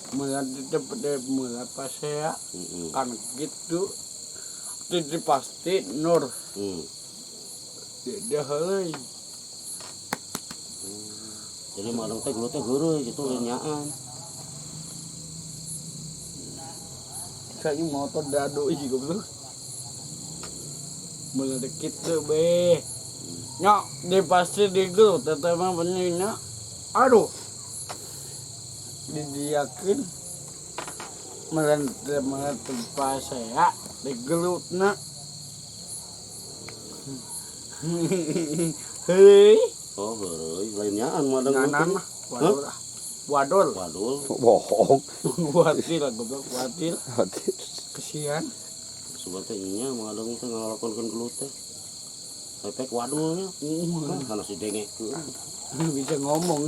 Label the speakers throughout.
Speaker 1: Mula di mula pasea kan gitu. Jadi pasti nur. Dia heureuy.
Speaker 2: Jadi Mang Adeng teh gelut teh heureuy gitu lenyaan.
Speaker 1: Kayaknya motor dado ih goblok. Mula dikit tuh be. Nyok, dia pasti digelut teteh mah bener nya. Aduh. Didiakeun. Meureun teu pasea digelutna. Heuy.
Speaker 2: Oh, heureuy lain nyaan Mang Adeng gelut
Speaker 1: Nganan
Speaker 2: teh.
Speaker 1: mah wadul ah. Wadul.
Speaker 2: Wadul.
Speaker 3: Bohong.
Speaker 1: Watil lah goblok, watil. Kesian.
Speaker 2: Sugan teh nya Mang Adeng teh ngalakonkeun gelut teh. Efek wadulnya. Kana si dengekeun.
Speaker 1: Bisa ngomong.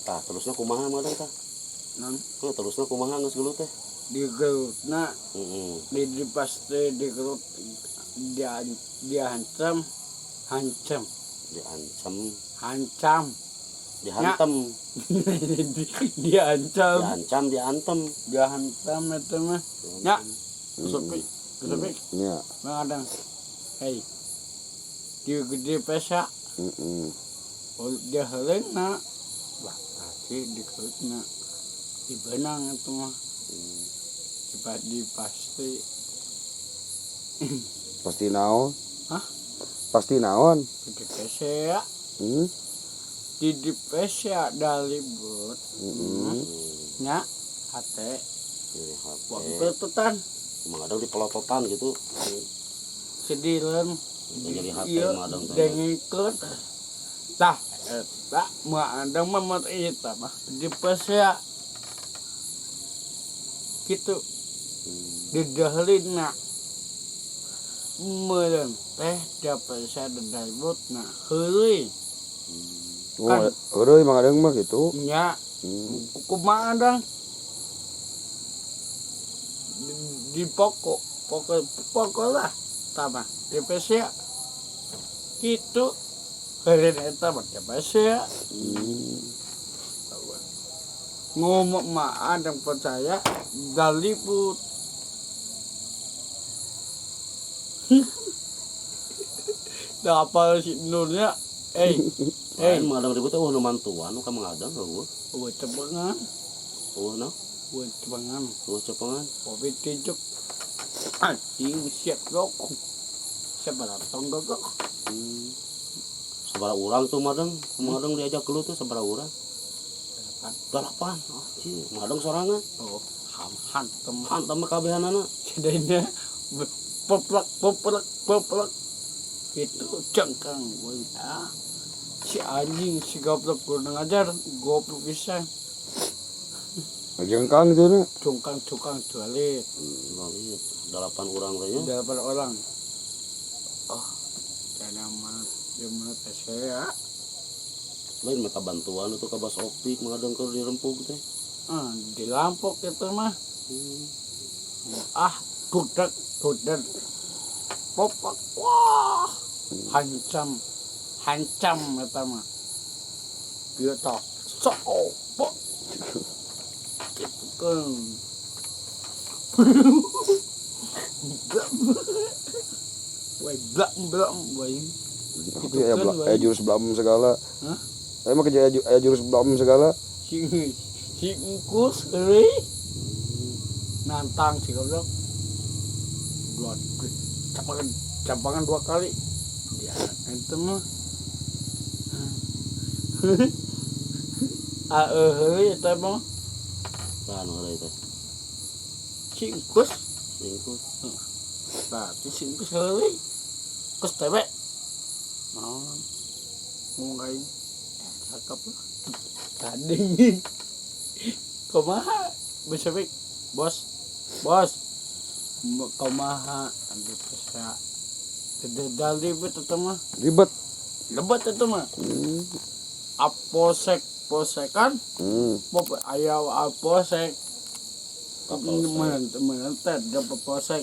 Speaker 2: Tah, terusna kumaha Mang Adeng tah?
Speaker 1: Non
Speaker 2: Heuh, terusna kumaha geus gelut teh?
Speaker 1: Digelutna di pasti digelut dia diancam hancam
Speaker 2: Diancam,
Speaker 1: hancam
Speaker 2: dihantem,
Speaker 1: diancam
Speaker 2: diancam, diantem.
Speaker 1: Dihantam itu mah nya sepi sepi.
Speaker 3: Nya.
Speaker 1: Mang Adeng, hei di gede pesa. Oh, dia heleuna bah pasti digelutna di benang itu mah di pasti.
Speaker 3: Pasti naon?
Speaker 1: Hah?
Speaker 3: Pasti naon?
Speaker 1: Di pesa. Di pesa dalibut. Nya hate.
Speaker 2: Ini hate.
Speaker 1: Wah, pelototan.
Speaker 2: Mang Adeng dipelototan gitu.
Speaker 1: Sedileun.
Speaker 2: Jadi hate
Speaker 1: Iya,
Speaker 2: Mang Adeng teh.
Speaker 1: Dengekeun. Tah, eta Mang Adeng mah mah eta mah di pesa. Gitu. Didahlina. Meureun teh da pesa dalibutna heureuy.
Speaker 3: Oh,
Speaker 1: Kan.
Speaker 3: heureuy Mang Adeng mah gitu.
Speaker 1: Nya. Kumaha Adeng? Di pokok, pokok, pokok lah, tama di pesa. Gitu. Heureuy eta mah di pesa. Ngomong mah Adeng percaya dalibut. Dah apa si Nurnya? Eh, eh.
Speaker 2: Lain Mang Adeng ribut teh eueuh nu mantuan nu ka Mang Adeng eueuh.
Speaker 1: Eueuh cepengan.
Speaker 2: Eueuh naon?
Speaker 1: Eueuh cepengan.
Speaker 2: Eueuh cepengan.
Speaker 1: Kopi tijuk. Anjing siap rokok. Siapa datang goblok?
Speaker 2: Sabaraha urang tuh Mang Adeng? Mang Adeng diajak gelut tuh sabaraha urang?
Speaker 1: 8.
Speaker 2: 8. Anjing, Mang Adeng sorangan.
Speaker 1: Oh, hantem.
Speaker 2: Hantem kabehanana.
Speaker 1: Jadinya poplak poplak poplak. Itu cengkang gue. Ah. Si anjing si goblok kurang ajar, goblok bisa.
Speaker 3: Jengkang itu na.
Speaker 1: Cungkang cungkang jualit.
Speaker 2: Jualit. 8 orang teh nya.
Speaker 1: 8 orang. Oh, karena mana dia mana tes ya.
Speaker 2: Lain minta bantuan itu ke Bas Opik Mang Adeng keur dirempug teh.
Speaker 1: Ah, dilampok itu mah. Ah, dudak dudak. Popak wah. Hancam hancam eta mah. Ieu tah sok pok. Gitu kan. Woi, blak blak woi.
Speaker 3: Tapi aya blak, aya jurus blam segala.
Speaker 1: Hah?
Speaker 3: Aya mah kerja aya jurus blam segala.
Speaker 1: Si si engkus euy. Nantang si goblok. Dua capangan, capangan 2 kali. Ya, itu mah. Ah, euy eta mah.
Speaker 2: Tah nu heureuy teh.
Speaker 1: Si engkus.
Speaker 2: Si engkus.
Speaker 1: Tah, si engkus heureuy. Kus tebe. Naon? Ngomong aing. Cakep lah. Tadi. Kumaha? Bisa baik. Bos. Bos. Kumaha? Ambil pesa. Tidak ribet itu mah.
Speaker 3: Ribet.
Speaker 1: Ribet itu mah. Aposek Polsekan pop aya polsek.
Speaker 2: Kapolsek.
Speaker 1: Men teh dapat polsek.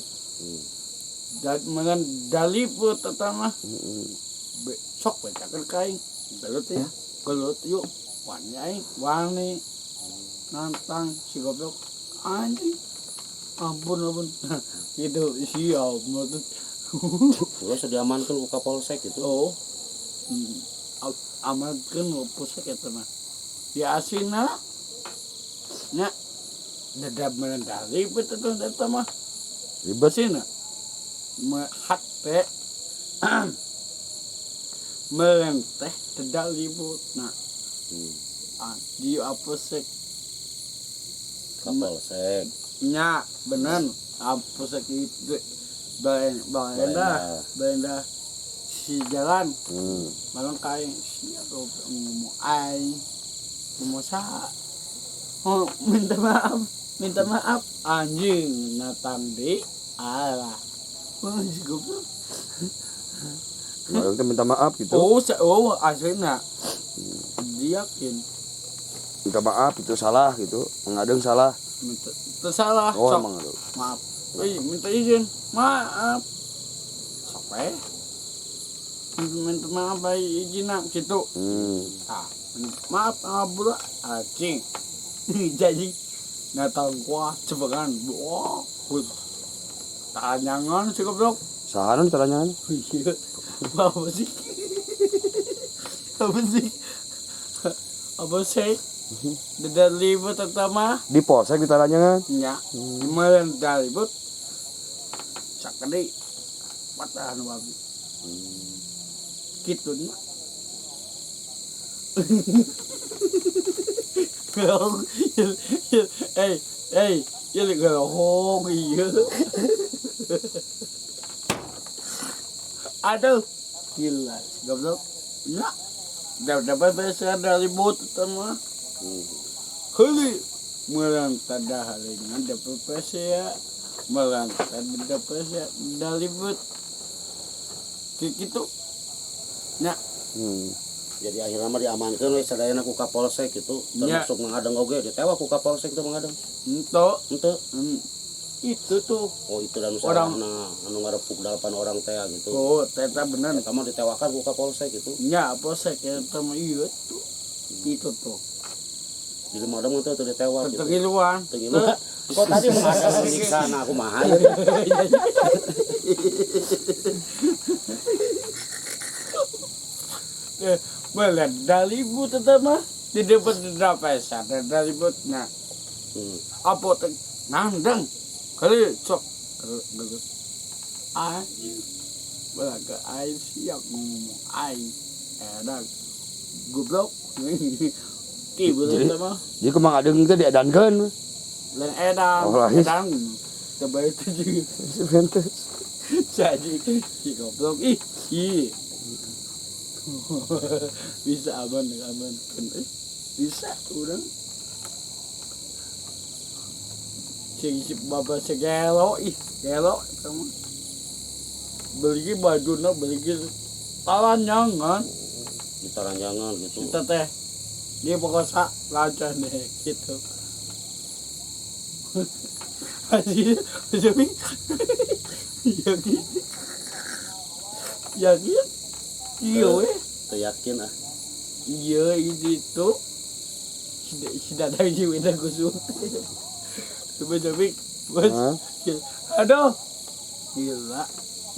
Speaker 1: Dan mengan daliput eta mah. Sok bejakeun ka aing. Gelut ya. Gelut yuk. Wani aing, wani. Nantang si goblok. Anjing. Ampun ampun. Gitu siap menurut.
Speaker 2: Terus diamankan ku Kapolsek gitu.
Speaker 1: Oh. Amankeun ku polsek eta mah. Di asina nya dedap ribet eta eta mah.
Speaker 3: Ribet.
Speaker 1: Asina. Me hate melenteh tidak libut. Nah, di polsek
Speaker 2: Kapolsek.
Speaker 1: Nya bener polsek itu balenda balenda si jalan malam kain siap ngomong aing ngomong saha, oh, minta maaf anjing natang di alah. Oh, si goblok.
Speaker 3: Mang Adeng teh minta maaf gitu.
Speaker 1: Oh, oh aslinya dia yakin
Speaker 3: Minta maaf itu salah gitu. Mang Adeng salah.
Speaker 1: Minta tersalah.
Speaker 3: Oh,
Speaker 1: Sok.
Speaker 3: Mang Adeng.
Speaker 1: Maaf. Ih, minta izin maaf sok minta maaf baik izin gitu. Ah, maaf abra anjing. Jadi natang kuah cebangan wah tanyangan si goblok.
Speaker 3: Saha nu ditanyangan?
Speaker 1: Iya. Apa sih? Apa sih? Apa sih? Dari ribut eta mah.
Speaker 3: Di polsek ditanyangan.
Speaker 1: Nya. Gimana dari ribut? Sakade patahan babi. Gitu mah. Gerong, eh, eh, ya gerong iya. Aduh, gila, goblok. Ya, dapat besar dari bot mah. Heli, melang tada halingan dapat ya, melang tada dapat ya dari bot. Gitu. Nah,
Speaker 2: Jadi akhirnya mah diamankeun we sadayana ku Kapolsek gitu.
Speaker 1: Nya.
Speaker 2: Termasuk Mang Adeng oge ditewak ku Kapolsek itu Mang Adeng.
Speaker 1: Ento,
Speaker 2: Henteu.
Speaker 1: Itu tuh.
Speaker 2: Oh, itu dan
Speaker 1: Orang-
Speaker 2: salahna anu ngarepuk 8 orang teh gitu.
Speaker 1: Oh, teta bener.
Speaker 2: Eta mah ditewakan ku Kapolsek gitu.
Speaker 1: Nya, polsek eta mah iya tuh. Itu tuh.
Speaker 2: Jadi Mang Adeng teh teu ditewak gitu.
Speaker 1: Ketergiluan.
Speaker 2: Teu ngiluan. Kok tadi Mang Adeng nyiksa na aku mah.
Speaker 1: Meledak ribut tetap mah di depan tidak sadar ribut nah. Apa teh nandang kali cok gelut anjing belaga aing siap ngomong aing enak goblok tiba
Speaker 3: Jadi-
Speaker 1: tetap mah.
Speaker 3: Jadi ku Mang Adeng teh diadankeun.
Speaker 1: Lain edan.
Speaker 3: Oh, lain.
Speaker 1: Edan terbaik itu juga.
Speaker 3: Bentes.
Speaker 1: Jadi si goblok ih ih bisa aman aman kan bisa orang sing si bapak segelo ih gelo kamu beli baju na beli talanyangan.
Speaker 2: Ditaranjangan gitu.
Speaker 1: Kita teh dia pokoknya lancar deh gitu. Haji jadi yakin yakin iya weh.
Speaker 2: Teu yakin ah.
Speaker 1: Iya ini tuh sudah ada di winda kusuk. Coba coba bos.
Speaker 3: Hah?
Speaker 1: Aduh, gila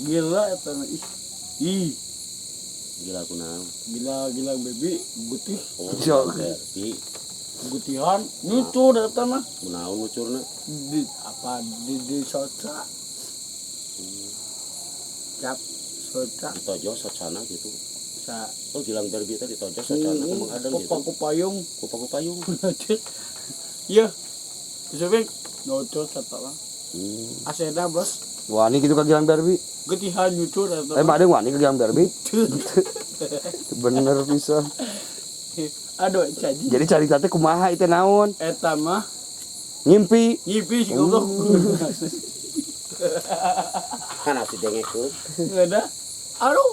Speaker 1: gila itu ih ih.
Speaker 2: Gila aku naon.
Speaker 1: Gila gila baby gutih.
Speaker 2: Oh,
Speaker 3: Jok.
Speaker 2: Berarti
Speaker 1: gutihan nyucur eta mah.
Speaker 2: Kunaon ngucurna?
Speaker 1: Di apa di soca cap soca.
Speaker 2: Ditojo socana gitu.
Speaker 1: Sa
Speaker 2: Oh, Gilang Barbie teh ditojo socana ku Mang Adeng gitu.
Speaker 1: Kupa payung.
Speaker 2: Kupa payung.
Speaker 1: Iya. Bisa nyucur satu lah. Asena bos.
Speaker 3: Wani gitu ka Gilang Barbie.
Speaker 1: Getihan nyucur eta
Speaker 3: Eh,
Speaker 1: mah.
Speaker 3: Mang Adeng wani ka Gilang Barbie. Bener bisa.
Speaker 1: Aduh, jadi
Speaker 3: Jadi carita teh kumaha itu naon?
Speaker 1: Eta mah
Speaker 3: Ngimpi.
Speaker 1: Ngimpi sih goblok.
Speaker 2: Kan asli dengekeun.
Speaker 1: Nggak ada. Aduh.